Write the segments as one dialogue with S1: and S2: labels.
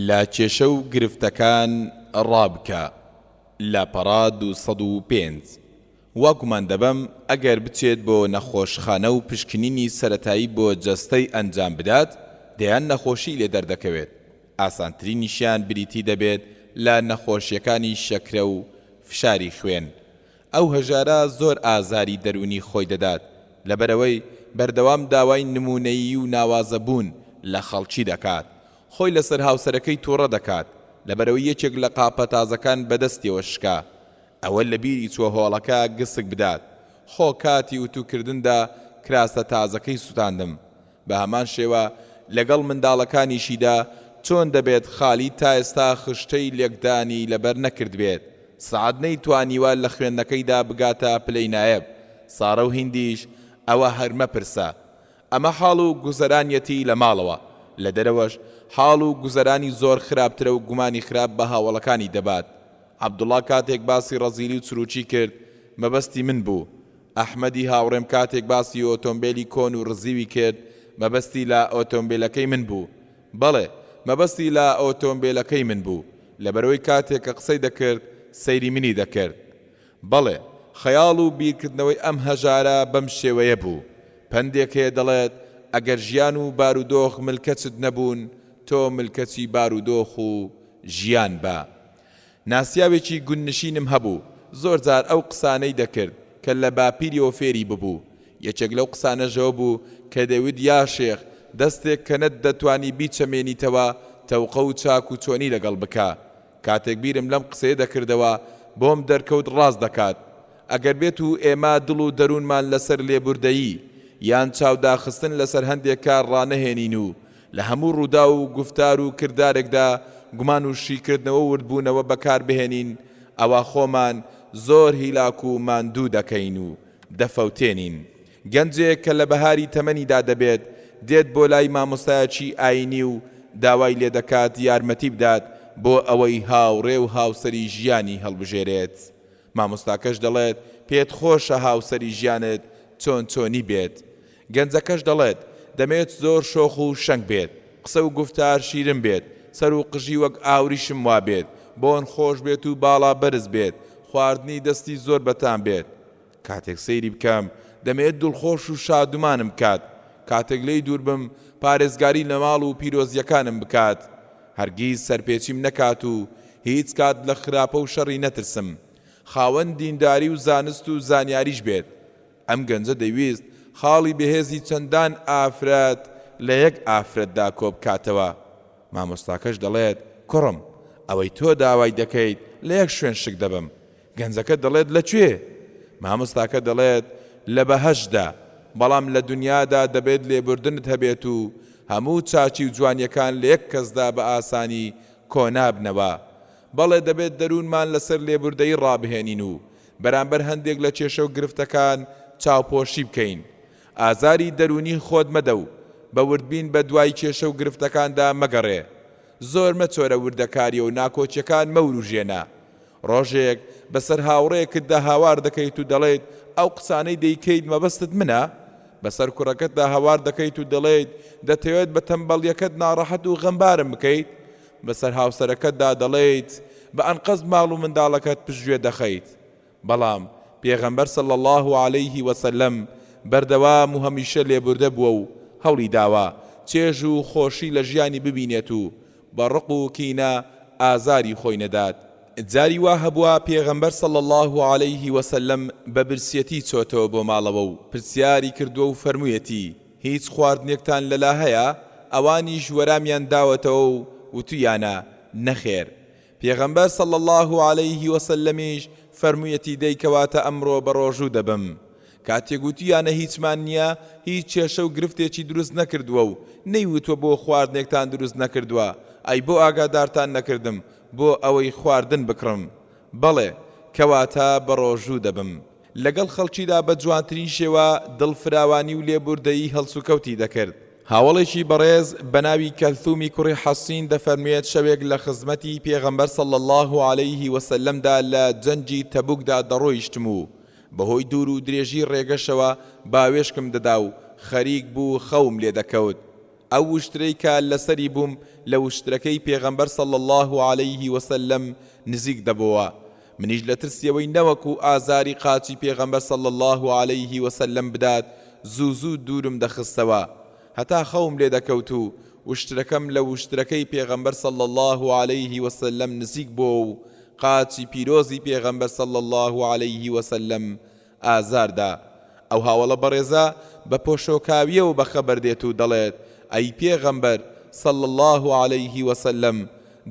S1: لە کێشە و گرفتەکان ڕابکە، لاپەڕە 205. وا گومان دەبەم ئەگەر بچێت بۆ نەخۆشخانە و پشکنینی سەرەتایی بۆ جەستەی ئەنجام بدات دەیان نەخۆشی لێ دەردەکەوێت، ئاسانترینیشیان بریتی دەبێت لە نەخۆشیەکانی شەکرە و فشاری خوێن. ئەو هەژارە زۆر ئازاری دەروونی خۆی دەدات لەبەرئەوەی بەردەوام داوای نموونەیی و ناوازە بوون لە خەڵکی دەکات. خۆی لەسەر هاوسەرەکەی توڕە دەکات لەبەرئەوەی یەکێک لە قاپە تازەکان بەدەستیەوە شکا. ئەوە لەبیری چووە هۆڵەکە گسک بدات. خۆ کاتی ئوتوکردندا کراسە تازەکەی سوتاندم. بە هەمان شێوە لەگەڵ منداڵەکانیشیدا چۆن دەبێت خالید تا ئێستا خشتەی لێکدانی لەبەر نەکردبێت؟ سەعد نەیتوانیوە لە خوێندنەکەیدا بگاتە پلەی نایەب، سارە و هیندیش ئەوە هەر مەپرسە. ئەمە حاڵ و گوزەرانیەتی لە ماڵەوە، لە دەرەوەش حاڵ و گوزەرانی زۆر خراپترە و گومانی خراپ بە هاوەڵەکانی دەبات. عەبدوڵا کاتێک باسی ڕەزیلی و چروکی کرد مەبەستی من بوو. ئەحمەدی هاوڕێم کاتێک باسی ئۆتۆمبێلی کۆن و ڕزیوی کرد مەبەستی لە ئۆتۆمبێلەکەی من بوو. بەڵێ، مەبەستی لە ئۆتۆمبێلەکەی من بوو، لەبەرئەوەی کاتێک کە قسەی دەکرد سەیری منی دەکرد. بەڵێ، خەیاڵ و بیرکردنەوەی ئەم هەژارە بەم شێوەیە بوو. پەندێک هەیە دەڵێت، ئەگەر ژیان و بارودۆخ ملکەچت نەبوون، تۆ ملکەچی بارودۆخ و ژیان بە. ناسیاوێکی گوندنشینم هەبوو، زۆر جار ئەو قسانەی دەکرد کە لە باپیریەوە فێری ببوو. یەکێک لەو قسانەش ئەوە بوو کە دەیوت یا شێخ، دەستێک کە نەتدەتوانی بیچەمێنیتەوە، تەوقە و چاک و چۆنی لەگەڵ بکە. کاتێک بیرم لەم قسەیە دەکردەوە، بۆم دەرکەوت ڕاست دەکات. ئەگەر بێت و ئێمە دڵ و دەروونمان لەسەر لێبوردەیی، یان چاوداخستن لەسەر هەندێک کار ڕانەهێنین و لە هەموو ڕووداو و گوفتار و کردارێکدا گومان و شیکردنەوە و وردبوونەوە بەکار بهێنین، ئەوا خۆمان زۆر هیلاک و ماندوو دەکەین و دەفەوتێنین. گەنجێک کە لە بەهاری تەمەنیدا دەبێت، دێت بۆ لای مامۆستایەکی ئایینی و داوای لێدەکات یارمەتی بدات بۆ ئەوەی هاوڕێ و هاوسەری ژیانی هەڵبژێرێت. مامۆستاکەش دەڵێت پێت خۆشە هاوسەری ژیانت چۆن چۆنی بێت؟ گەنجەکەش دەڵێت دەمێت زۆر شۆخ و شەنگ بێت، قسە و گوفتار شیرن بێت، سەر و قژی وەک ئاوریشم وابێت، بۆن خۆش بێت و باڵا بەرز بێت، خواردنی دەستی زۆر بەتام بێت. کاتێک سەیری بکەم دەمەوێت دڵخۆش و شادومانم بکات، کاتێک لێی دوور بم پارێزگاری لە ماڵ و پیرۆزییەکانم بکات، هەرگیز سەرپێچیم نەکات و هیچ کات لە خراپە و شەڕی نەترسم، خاوەن دینداری و زانست و زانیاریش بێت. ئەم گەنجە دەیویست خاڵی بەهێزی چەندان ئافرەت لە یەک ئافرەتدا کۆبکاتەوە. مامۆستاکەش دەڵێت، کوڕم، ئەوەی تۆ داوای دەکەیت لە یەک شوێن شک دەبەم، گەنجەکە دەڵێت لە کوێ؟ مامۆستاکە دەڵێت لە بەهەشتدا، بەڵام لە دونیادا دەبێت لێبوردنت هەبێت و هەموو چاکی و جوانیەکان لە یەک کەسدا بە ئاسانی کۆنابنەوە. بەڵێ دەبێت دەروونمان لەسەر لێبوردەیی ڕابهێنین و بەرامبەر هەندێک لە کێشە و گرفتەکان چاوپۆشی بکەین. ئازاری دەروونی خۆت مەدە و بە وردبین بە دوای کێشە و گرفتەکاندا مەگەڕێ. زۆر مەچۆرە وردەکاریە و ناکۆکیەکان مەوروژێنە. ڕۆژێک بەسەر هاوڕێیەکتدا هاوار دەکەیت و دەڵێیت ئەو قسانەی دەیکەیت مەبەستت منە؟ بەسەر کوڕەکەتدا هاوار دەکەیت و دەڵێیت دەتەوێت بە تەمبەڵیەکەت ناڕەحەت و غەمبارم بکەیت؟ بەسەر هاوسەرەکەتدا دەڵێیت بە ئەنقەست ماڵ و منداڵەکەت پشتگوێ دەخەیت؟ بەڵام پێغەمبەر صلی اللە علیه وسلم بەردەوام و هەمیشە لێبوردە بووە و هەوڵی داوە چێژ و خۆشی لە ژیانی ببینێت و بە ڕق و کینە ئازاری خۆی نەدات. جاری وا هەبووە پێغەمبەر صلی اللە علیه وسلم بە برسیەتی چۆتەوە بۆ ماڵەوە و پرسیاری کردووە و فەرموویەتی، هیچ خواردنێکتان لەلا هەیە؟ ئەوانیش وەرامیان داوەتەوە و وتوویانە، نەخێر. پێغەمبەر صلی اللە علیه وسلم یش فەرموویەتی دەی کەواتە ئەمڕۆ بەڕۆژوو دەبم. کاتێک وتویانە هیچمان نییە هیچ کێشە و گرفتێکی دروست نەکردووە و نەیوتووە بۆ خواردنێکتان دروست نەکردووە ئەی بۆ ئاگادارتان نەکردم بۆ ئەوەی خواردن بکڕم بەڵێ کەواتە بەڕۆژوو دەبم. لەگەڵ خەڵکیدا بە جوانترین شێوە دڵ فراوانی و لێبوردەیی هەڵسوکەوتی دەکرد. هاوەڵێکی بەڕێز بەناوی کەلثومی کوڕی حەسین دەفەرموێت شەوێک لە خزمەتی پێغەمبەر صلی اللە علیه وسلم دا لە جەنگی تەبوکدا دەڕۆیشتم و بەهۆی دوور و درێژی ڕێگەشەوە باوێشکم دەدا و خەریک بوو خەوم لێ دەکەوت. ئەو وشترەی کە لەسەری بووم لە وشترەکەی پێغەمبەر صلی اللە علیه وسلم نزیک دەبۆوە، منیش لە ترسیەوەی نەوەکو ئازاری قاچی پێغەمبەر صلی اللە علیه وسلم بدات زوو زوو دوورم دەخستەوە هەتا خەوم لێ دەکەوت و وشترەکەم لە وشترەکەی پێغەمبەر صلی اللە علیه وسلم نزیک بۆوە و قاچی پیرۆزی پێغەمبەر صلی اللە علیه وسلم ئازار دا. ئەو هاوەڵە بەڕێزە بە پۆشۆکاویەوە بەخەبەر دێت و دەڵێت، ئەی پێغەمبەر، صلی اللە علیه وسلم،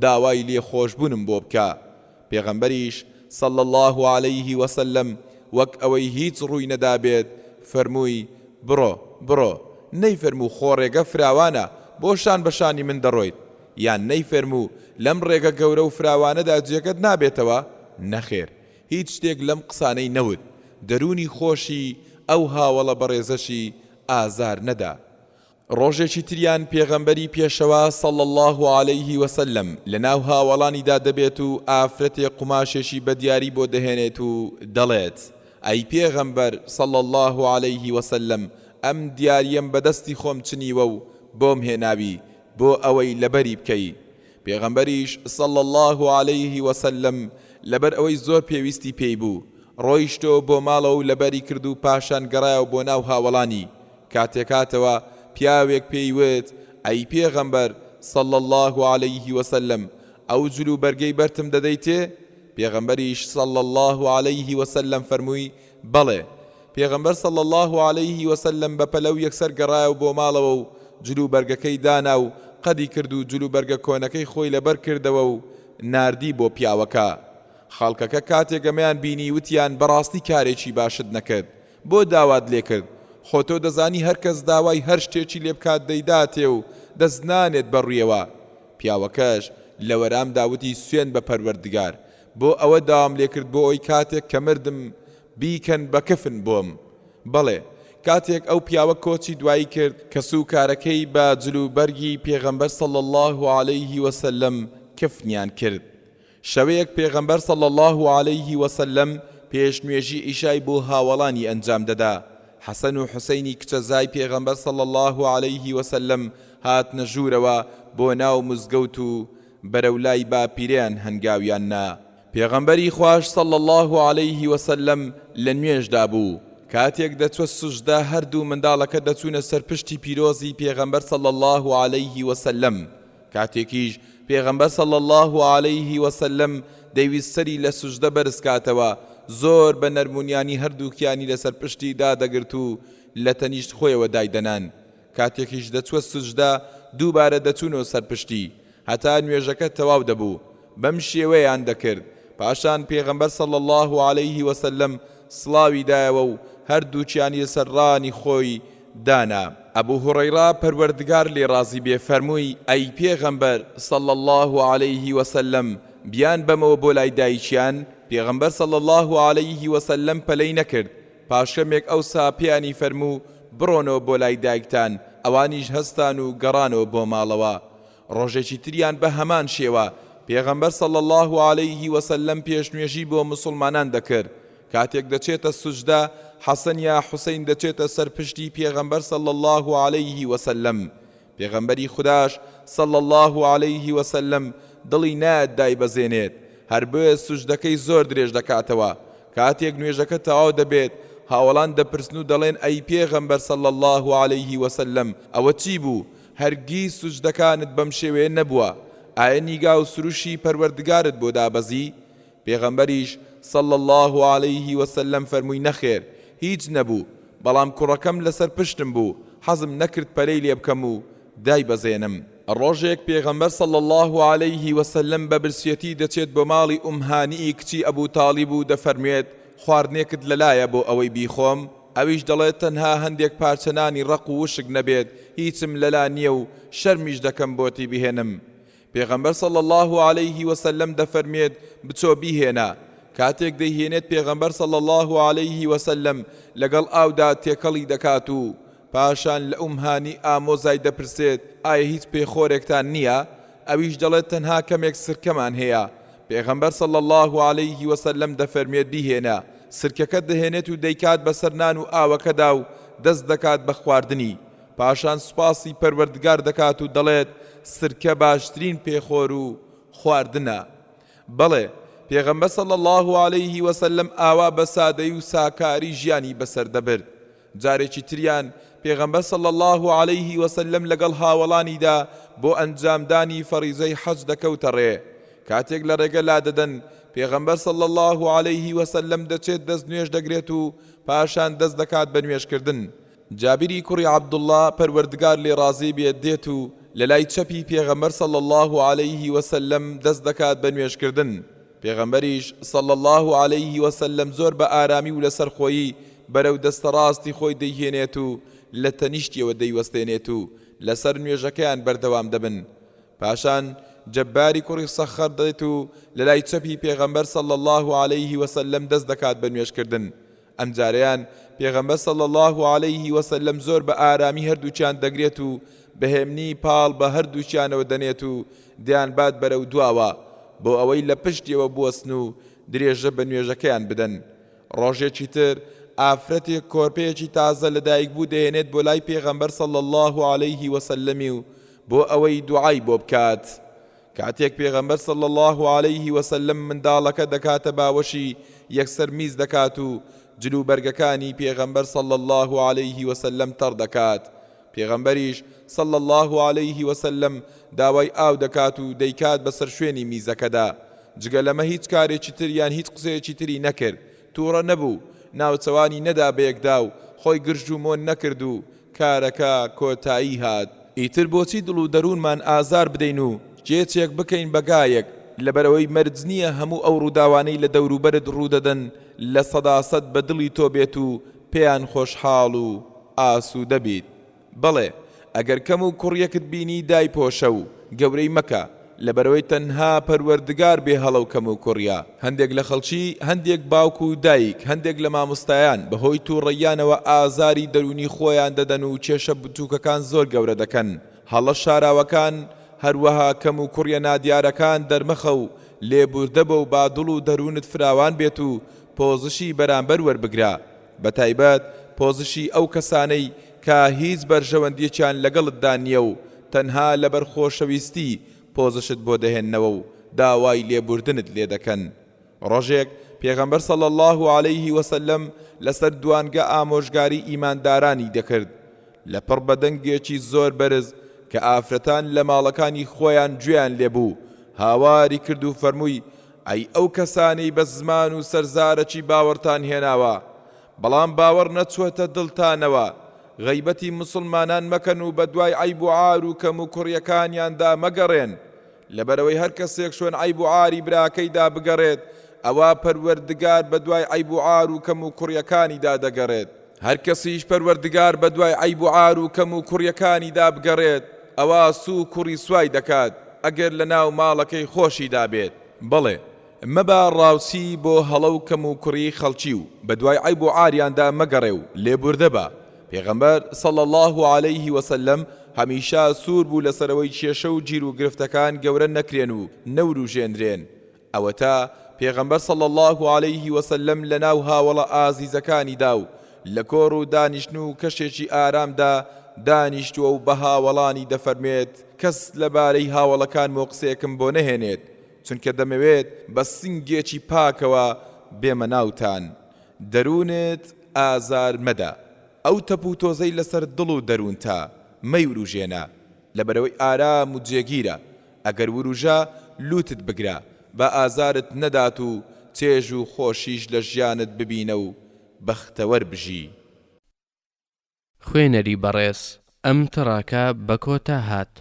S1: داوای لێخۆشبوونم بۆ بکە. پێغەمبەریش، صلی اللە علیه وسلم، وەک ئەوەی هیچ ڕووی نەدابێت، فەرمووی، بڕۆ، بڕۆ. نەیفەرموو خۆ ڕێگە فراوانە، بۆ شان بە شانی من دەڕۆیت؟ یان نەیفەرموو لەم ڕێگە گەورە و فراوانەدا جێگەت نابێتەوە؟ نەخێر، هیچ شتێک لەم قسانەی نەوت، دەروونی خۆشی ئەو هاوەڵە بەڕێزەشی ئازار نەدا. ڕۆژێکی تریان پێغەمبەری پێشەوا صلی اللە علیه وسلم لەناو هاوەڵانیدا دەبێت و ئافرەتێک قوماشێکی بە دیاری بۆ دەهێنێت و دەڵێت، ئەی پێغەمبەر صلی اللە علیه وسلم ئەم دیاریەم بە دەستی خۆم چنیوە و بۆم هێناوی بۆ ئەوەی لەبەری بکەی. پێغەمبەریش صلی اللە علیه وسلم لەبەر ئەوەی زۆر پێویستی پێی بوو ڕۆیشتەوە بۆ ماڵەوە و لەبەری کرد و پاشان گەڕایەوە بۆ ناو هاوەڵانی، کاتێک هاتەوە پیاوێک پێی وت، ئەی پێغەمبەر صلی اللە علیه وسلم ئەو جل و بەرگەی بەرتم دەدەیتێ؟ پێغەمبەریش صلی اللە علیه وسلم فەرمووی، بەڵێ. پێغەمبەر صلی اللە علیه وسلم بە پەلە و یەکسەر گەڕایەوە بۆ ماڵەوە و جل و بەرگەکەی دانا و قەدی کرد و جل و بەرگە کۆنەکەی خۆی لەبەر کردەوە و ناردی بۆ پیاوەکە. خەڵکەکە کاتێک ئەمەیان بینی وتیان بەڕاستی کارێکی باشت نەکرد، بۆ داوات لێ کرد؟ خۆ تۆ دەزانی هەر کەس داوای هەر شتێکی لێ بکات دەیداتێ و دەست نانێت بە ڕوویەوە. پیاوەکەش لە وەرامدا وتی سوێند بە پەروەردگار بۆ ئەوە داوام لێ کرد بۆ ئەوەی کاتێک کە مردم بیکەن بە کفن بۆم. بەڵێ، کاتێک ئەو پیاوە کۆچی دوایی کرد، کەسوکارەکەی بە جلوبەرگی پێغەمبەر صلی اللە علیه وسلم کفنیان کرد. شەوێک پێغەمبەر صلی اللە علیه وسلم پێشنوێژی عیشای بۆ هاوەڵانی ئەنجام دەدا، حەسەن و حوسەینی کچەزای پێغەمبەر صلی اللە علیه وسلم هاتنە ژوورەوە بۆ ناو مزگەوت و بەرەو لای باپیرەیان هەنگاویان نا، پێغەمبەری خواش صلی اللە علیه وسلم لە نوێژدا بوو، کاتێک دەچوە سوجدە هەردوو منداڵەکە دەچوونە سەر پشتی پیرۆزی پێغەمبەر صلی اللە علیه وسلم، کاتێکیش پێغەمبەر صلی اللە علیه وسلم دەیویست سەری لە سوجدە بەرز کاتەوە زۆر بە نەرمونیانی هەردووکیانی لەسەر پشتی دادەگرت و لە تەنیشت خۆیەوە دایدەنان، کاتێکیش دەچووە سوجدە دووبارە دەچوونەوە سەر پشتی هەتا نوێژەکە تەواو دەبوو بەم شێوەیەیان دەکرد پاشان پێغەمبەر صلی اللە علیه وسلم سڵاوی دایەوە و هەردووکیانی لەسەر ڕانی خۆی دانا. ئەبو هوڕەیڕە پەروەردگار لێی ڕازی بێ فەرمووی، ئەی پێغەمبەر صلی اللە علیه وسلم بیانبەمەوە بۆ لای دایکیان؟ پێغەمبەر صلی اللە علیه وسلم پەلەی نەکرد پاش کەمێک ئەوسا پێیانی فەرموو، بڕۆنەوە بۆ لای دایکتان، ئەوانیش هەستان و گەڕانەوە بۆ ماڵەوە. ڕۆژێکی تریان بە هەمان شێوە، پێغەمبەر صلی اللە علیه وسلم پێشنوێژی بۆ موسڵمانان دەکرد، کاتێک دەچێتە سوجدە، حەسەن یا حوسەین دەچێتە سەر پشتی پێغەمبەر صلی اللە علیه وسلم، پێغەمبەری خوداش صلی اللە علیه وسلم دڵی نایەت دایبەزێنێت هەر بۆیە سوجدەکەی زۆر درێژ دەکاتەوە، کاتێک نوێژەکە تەواو دەبێت هاوەڵان دەپرسن و دەڵێن ئەی پێغەمبەر صلی اللە علیه وسلم ئەوە چی بوو هەرگیز سوجدەکانت بەم شێوەیە نەبووە ئایە نیگا و سروشی پەروەردگارت بۆ دابەزی؟ پێغەمبەریش، صلی اللە علیه وسلم، فەرمووی نەخێر هیچ نەبوو، بەڵام کوڕەکەم لەسەر پشتم بوو حەزم نەکرد پەلەی لێ بکەم و دایبەزێنم. ڕۆژێک پێغەمبەر صلی اللە علیه وسلم بە برسیەتی دەچێت بۆ ماڵی ئوم هانیئی کچی ئەبو تاڵیب و دەفەرموێت خواردنێکت لەلایە بۆ ئەوەی بیخۆم؟ ئەویش دەڵێت تەنها هەندێک پارچە نانی ڕەق و وشک نەبێت هیچم لەلا نییە و شەرمیش دەکەم بۆتی بهێنم. پێغەمبەر صلی اللە علیه وسلم دەفەرموێت، بچۆ بیهێنە، کاتێک دەیهێنێت پێغەمبەر صلی اللە علیه وسلم لەگەڵ ئاودا تێکەڵی دەکات و پاشان لە ئوم هانی ئامۆزای دەپرسێت ئایا هیچ پێخۆرێکتان نییە؟ ئەویش دەڵێت تەنها کەمێک سرکەمان هەیە، پێغەمبەر صلی اللە علیه وسلم دەفەرموێت بیهێنە، سرکەکە دەهێنێت و دەیکات بەسەر نان و ئاوەکەدا و دەست دەکات بە خواردنی. پاشان سوپاسی پەروەردگار دەکات و دەڵێت سرکە باشترین پێخۆر و خواردنە. بەڵێ، پێغەمبەر صلی اللە علیه وسلم ئاوا بە سادەیی و ساکاری ژیانی بەسەر دەبرد. جارێکی تریان پێغەمبەر صلی اللە علیه وسلم لەگەڵ هاوەڵانیدا بۆ ئەنجامدانی فەڕیزەی حەج دەکەوتە ڕێ. کاتێک لە ڕێگە لادەدەن، پێغەمبەر صلی اللە علیه وسلم دەچێت دەست نوێژ دەگرێت و پاشان دەست دەکات بە نوێژکردن. جابری کوڕی عەبدوڵڵا پەروەردگار لێ ڕازی بێت دێت و لەلای چەپی پێغەمبەر صلی اللە علیه وسلم دەست دەکات بە نوێژکردن، پێغەمبەریش صلی اللە علیه وسلم زۆر بە ئارامی و لەسەرخۆیی بەرەو دەستە ڕاستی خۆی دەیهێنێت و لە تەنیشتیەوە دەیوەستێنێت و لەسەر نوێژەکەیان بەردەوام دەبن. پاشان جەباری کوڕی سەخەر دێت و لەلای چەپی پێغەمبەر صلی اللە علیه وسلم دەست دەکات بە نوێژکردن، ئەمجارەیان پێغەمبەر صلی اللە علیه وسلم زۆر بە ئارامی هەردووکیان دەگرێت و بە هێمنی پاڵ بە هەردووکیانەوە دەنێت و دەیانبات بەرەو دواوە بۆ ئەوەی لە پشتیەوە بوەستن و درێژە بە نوێژەکەیان بدەن. ڕۆژێکی تر ئافرەتێک کۆرپەیەکی تازە لەدایکبوو دەهێنێت بۆ لای پێغەمبەر صلی اللە علیه وسلم و بۆ ئەوەی دوعای بۆ بکات. کاتێک پێغەمبەر صلی اللە علیه وسلم منداڵەکە دەکاتە باوەشی یەکسەر میز دەکات و جل و بەرگەکانی پێغەمبەر صلی اللە علیه وسلم تەڕ دەکات پێغەمبەریش صلی اللە علیه وسلم داوای ئاو دەکات و دەیکات بەسەر شوێنی میزەکەدا جگە لەمە هیچ کارێکی تر یان هیچ قسەیەکی تری نەکرد توڕە نەبوو ناوچەوانی نەدا بەیەکدا و خۆی گرژ و مۆن نەکرد و کارەکە کۆتایی هات. ئیتر بۆچی دڵ و دەروونمان ئازار بدەین و گێچێک بکەین بە گایەک، لەبەرئەوەی مەرج نییە هەموو ئەو ڕووداوانەی لە دەوروبەرت ڕوودەدەن 100% بە دڵی تۆ بێت و پێیان خۆشحاڵ و ئاسوودە بیت. بەڵێ ئەگەر کەم و کوڕیەکت بینی دایپۆشە و گەورەی مەکە لەبەرئەوەی تەنها پەروەردگار بێ هەڵە و کەم و کوڕیە. هەندێک لە خەڵکی، هەندێک باوک و دایک، هەندێک لە مامۆستایان بەهۆی توڕەییانەوە ئازاری دەروونی خۆیان دەدەن و کێشە بچووکەکان زۆر گەورە دەکەن، هەڵە شاراوەکان، هەروەها کەم و کوڕیە نادیارەکان دەرمەخە و لێبوردە بە و با دڵ و دەروونت فراوان بێت و پۆزشی بەرامبەر وەربگرە. بەتایبەت پۆزشی ئەو کەسانەی کە هیچ بەرژەوەندیەکیان لەگەڵتدا نیە و تەنها لەبەر خۆشەویستی پۆزشت بۆ دەهێننەوە و داوای لێبوردنت لێدەکەن. ڕۆژێک پێغەمبەر صلی اللە علیه وسلم لەسەر دوانگە ئامۆژگاری ئیماندارانی دەکرد، لەپڕ بە دەنگێکی زۆر بەرز کە ئافرەتان لە ماڵەکانی خۆیان گوێیان لێبوو هاواری کرد و فەرمووی، ئەی ئەو کەسانەی بە زمان و سەرزارەکی باوەڕتان هێناوە بەڵام باوەڕ نەچووەتە دڵتانەوە، غەیبەتی موسڵمانان مەکەن و بەدوای عەیب و عار و کەموکوڕیەکانیاندا مەگەڕێن، لەبەرئەوەی هەر کەسێک شوێن عەیب و عاری براکەیدا بگەڕێت ئەوا پەروەردگار بەدوای عەیب و عار و کەموکوڕیەکانیدا دەگەڕێت. هەر کەسیش پەروەردگار بەدوای عەیب و عار و کەم و کوڕیەکانیدا بگەڕێت ئەوا سوک و ڕیسوای دەکات ئەگەر لەناو ماڵەکەی خۆشیدا بێت. بەڵێ مەبە ڕاوچی بۆ هەڵە و کەم و کوڕی خەڵکی و بەدوای عەیب و عاریاندا مەگەڕێ و لێبوردە بە، پێغەمبەر، صلی اللە علیه وسلم، هەمیشە سوور بوو لەسەرئەوەی کێشە و گیروگرفتەکان گەورە نەکرێن و نەوروژێنرێن، ئەوەتا پێغەمبەر صلی اللە علیه وسلم لەناو هاوەڵە ئازیزەکانیدا و لە کۆڕ و دانیشتن و کەشێکی ئارامدا دانیشتووە و بە هاوەڵانی دەفەرموێت کەس لەبارەی هاوەڵەکانمەوە قسەیەکم بۆ نەهێنێت چونکە دەمەوێت بە سنگێکی پاکەوە بێمە ناوتان دەروونت ئازار مەدە ئەو تەپوتۆزەی لەسەر دڵ و دەروونتە مەیوروژێنە لەبەرئەوەی ئارام و جێگیرە ئەگەر وروژا لوتت بگرە با ئازارت نەدات و چێژ و خۆشیش لە ژیانت ببینە و بەختەوەر بژی.
S2: خوێنەری بەڕێز ئەم تڕاکە بە کۆتا هات.